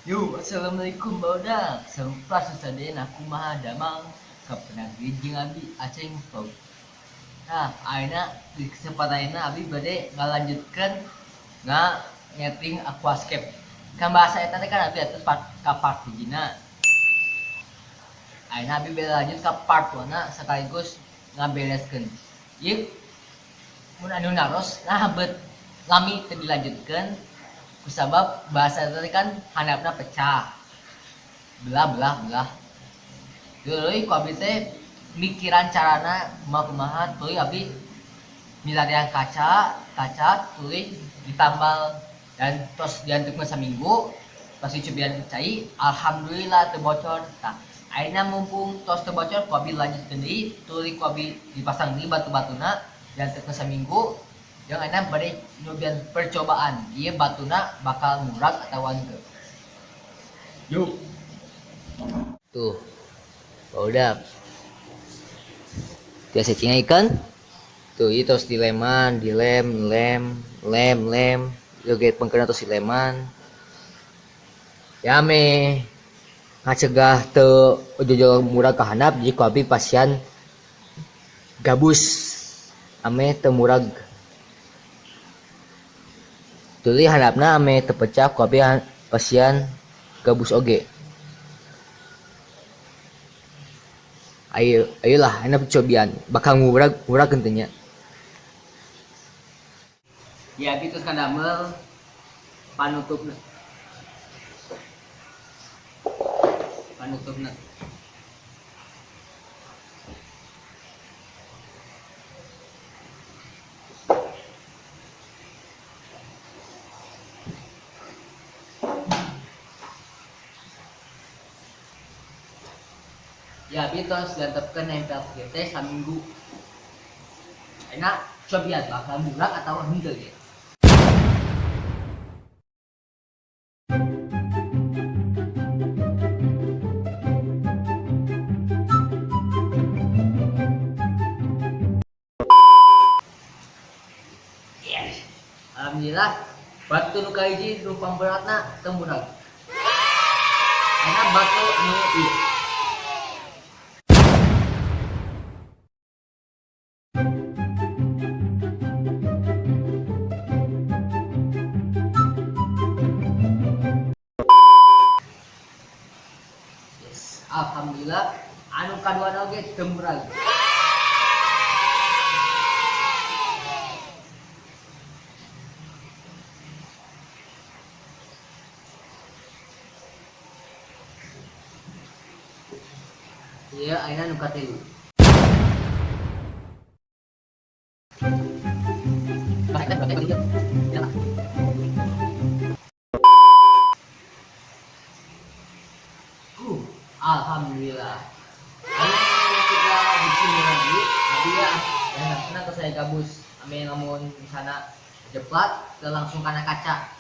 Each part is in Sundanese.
Yo, assalamualaikum barudak. Sampurasun sadayana, kumaha damang kapenang jeung abi Aceng Vlog. Nah, ayeuna di kesempatan ayeuna abi bade ngalanjutkeun nga nyeting aquascape. Kan bahasa eta teh kan abi atuh part ka part hijina. Ayeuna abi bade lanjut ka part 2-na sekaligus ngabereskeun. Ieu mun anu naros nah bet lami teu dilanjutkeun kusabab bahasa eta teh kan handapna pecah. Belah belah belah. Tuluy ku abi teh mikiran carana kumaha-kumaha tuluy abi milarian kaca, kaca tuluy ditambal dan tos diantukna saminggu pas dicobian cai alhamdulillah teu bocor. Tah, ayeuna mumpung tos teu bocor ku abi lanjutkeun deui tuluy ku abi dipasang deui batu-batuna diantukna saminggu. Jeung ayeuna bade nyobian percobaan ieu batuna bakal murag atawa henteu. Yuk. Tuh. Udah. Biasa cing ikan. Tuh, ieu tos dileman, dilem, lem, lem, lem. Ieu ge pengkeuna tos dileman. Ya meh ngacegah teu ojol murag ka handap jadi ku abi pasian gabus ame teu murag. Tuluy handapna ame teu pecah ku abi pasian gabus oge. Ayo, ayolah, ayeuna cobian bakal murag murag henteu nya. Ya abi terus kadamel panutupna. Panutupna. Ya abi tos diantepkeun nempel kieu teh saminggu. Ayeuna cobian bakal murag atawa henteu ge. Yes. Alhamdulillah batu nu kahiji nu pamberatna teu murag. Ayeuna batu anu ieu. Yes, alhamdulillah anu kaduana oge teu murag. Ieu ayeuna nu katilu. Alhamdulillah. Ayeuna kita bisi murag deui, abi ya handapna tos aya gabus. Ame lamun misalna jeplat teu langsung kana kaca.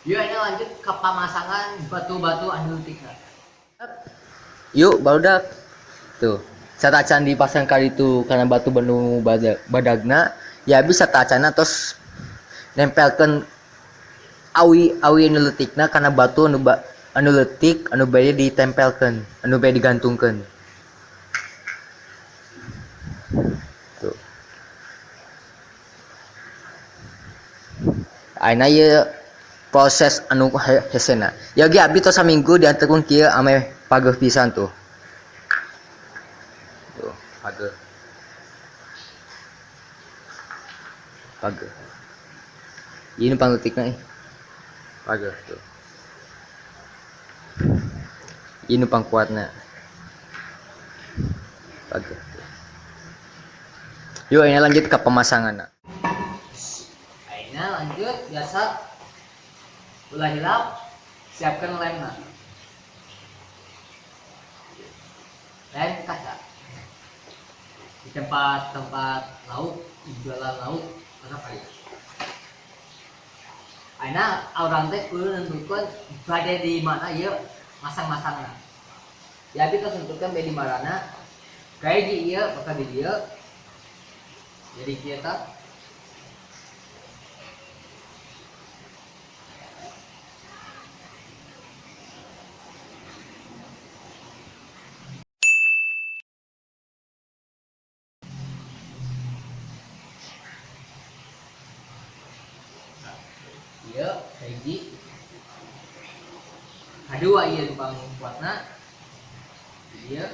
Yuk, ayeuna lanjut ke pemasangan batu-batu anu leutikna. Yuk, barudak. Tuh, satacan dipasang kali itu karena batu benu badagna, ya bisa satacana tos nempelkeun awi anu leutikna kana batu anu anu leutik anu bade ditempelkeun, anu bade digantungkeun. Tuh. Ayeuna ieu proses anu hesena. Ya ge abi tos saminggu dianterkeun kieu ameh pageuh pisan tuh. Tuh, pageuh. Pageuh. Ieu nu pangleutikna ih. Pageuh tuh. Ieu nu pangkuatna. Pageuh tuh. Yuk, ini lanjut ke pemasanganna. Ayeuna lanjut biasa ulah hilap siapkan lemna. Lem kaca. Di tempat-tempat lauk, jualan lauk, apa ya? Ayeuna urang teh kudu nentukeun bade di mana ieu masang-masangna. Ya abi tos nentukeun bade di marana. Kahiji ieu bakal di dieu. Jadi kieu tah. Ieu hiji. Kadua ieu nu pangkuatna. Ieu.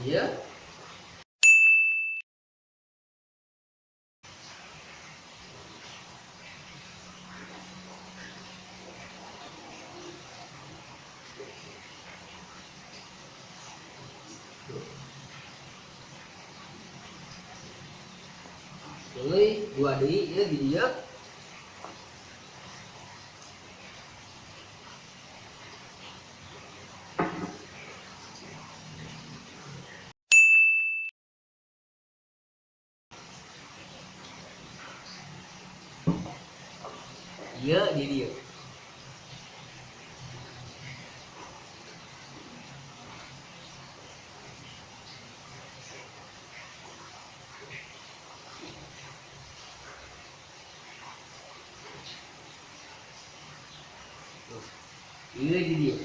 Dia. Tuluy dua deui ieu di dieu. Ieu di dieu. Ieu di dieu.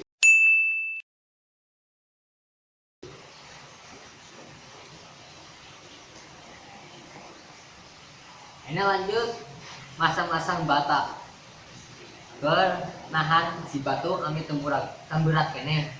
Ini lanjut masang-masang bata. Keur nahan si batu ami temburat, temberat keneh.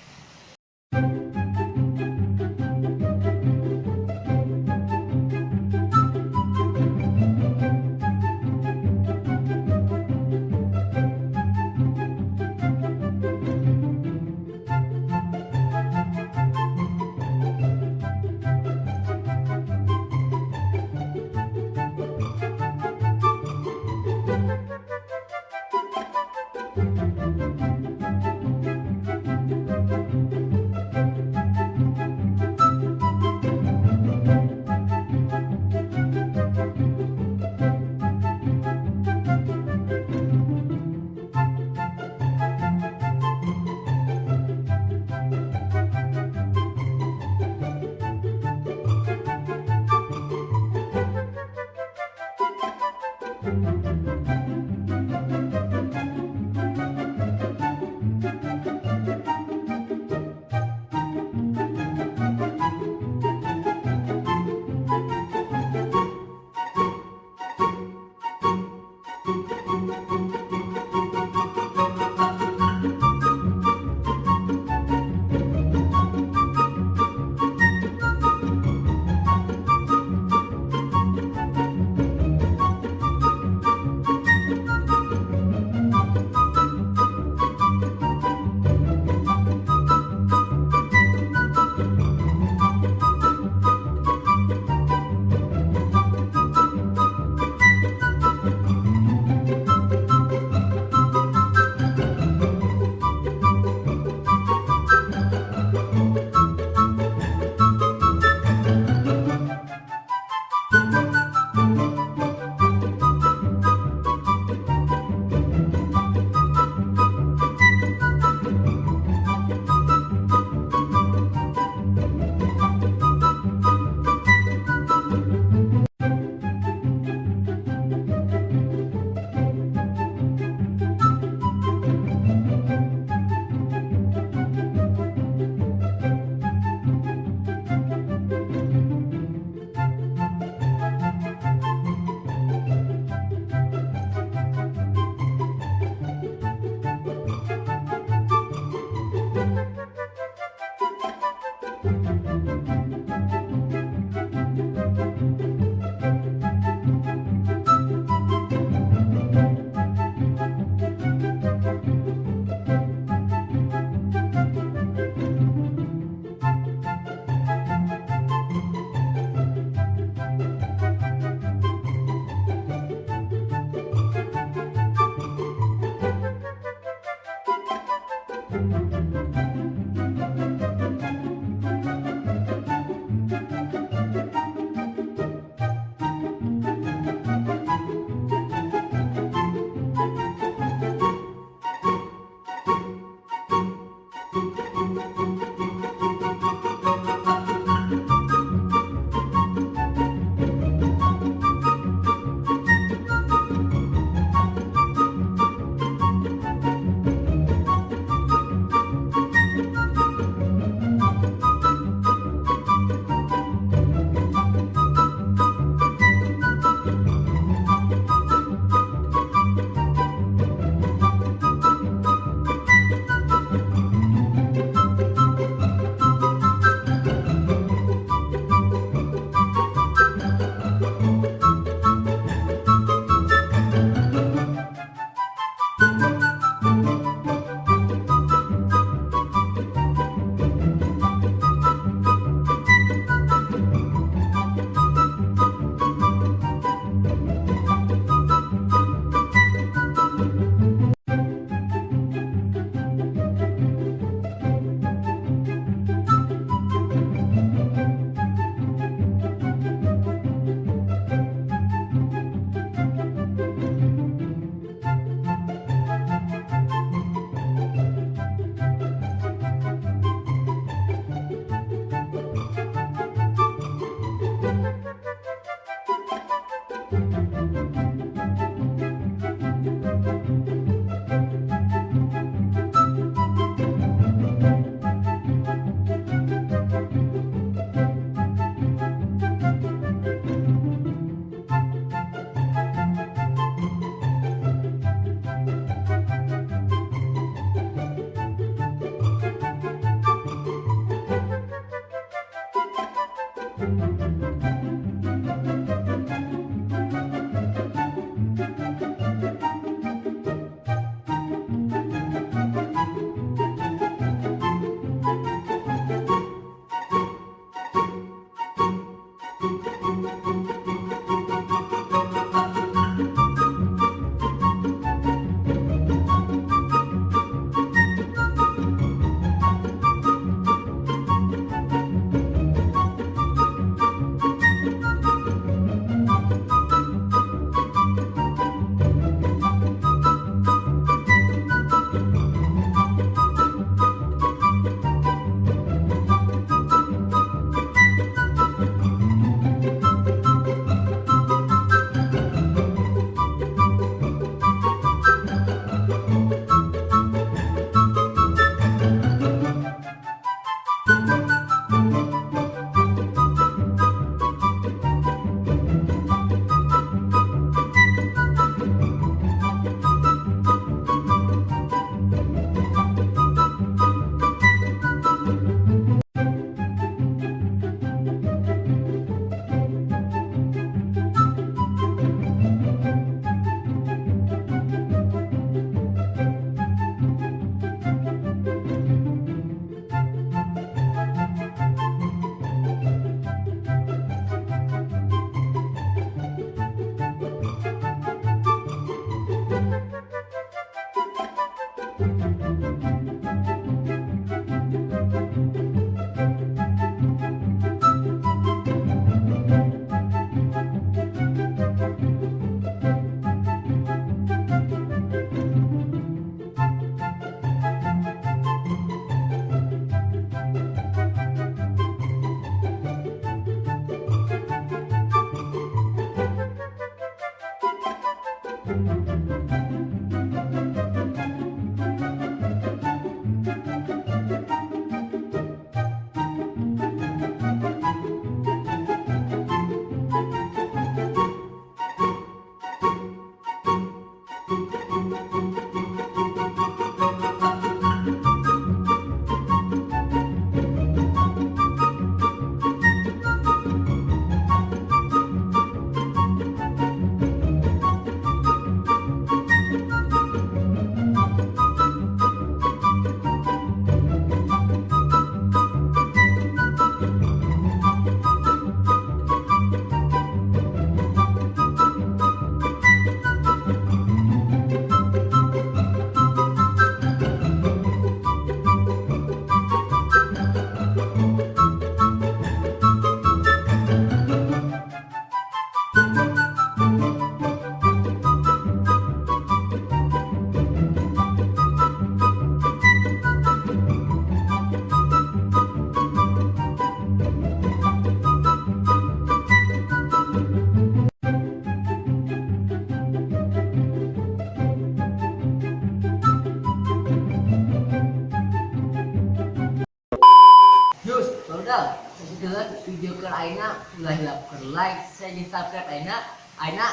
Barudak, sakitu video keur ayeuna. Ulah hilap keur like, share, jeung subscribe ayeuna. Ayeuna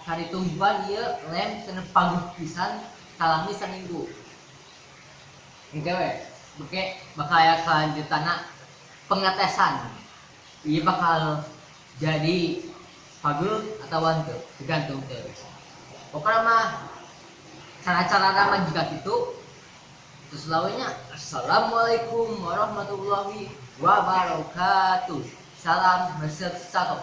karitungguan ieu lem cenah paguh pisan salami saminggu. Engke we, beke bakal aya kelanjutanna pengetesan. Ieu bakal jadi paguh atau henteu, tergantung terus. Pokoknya mah cara-cara mah jika gitu. Terus lawannya, assalamualaikum warahmatullahi wabarakatuh. Salam resep satu.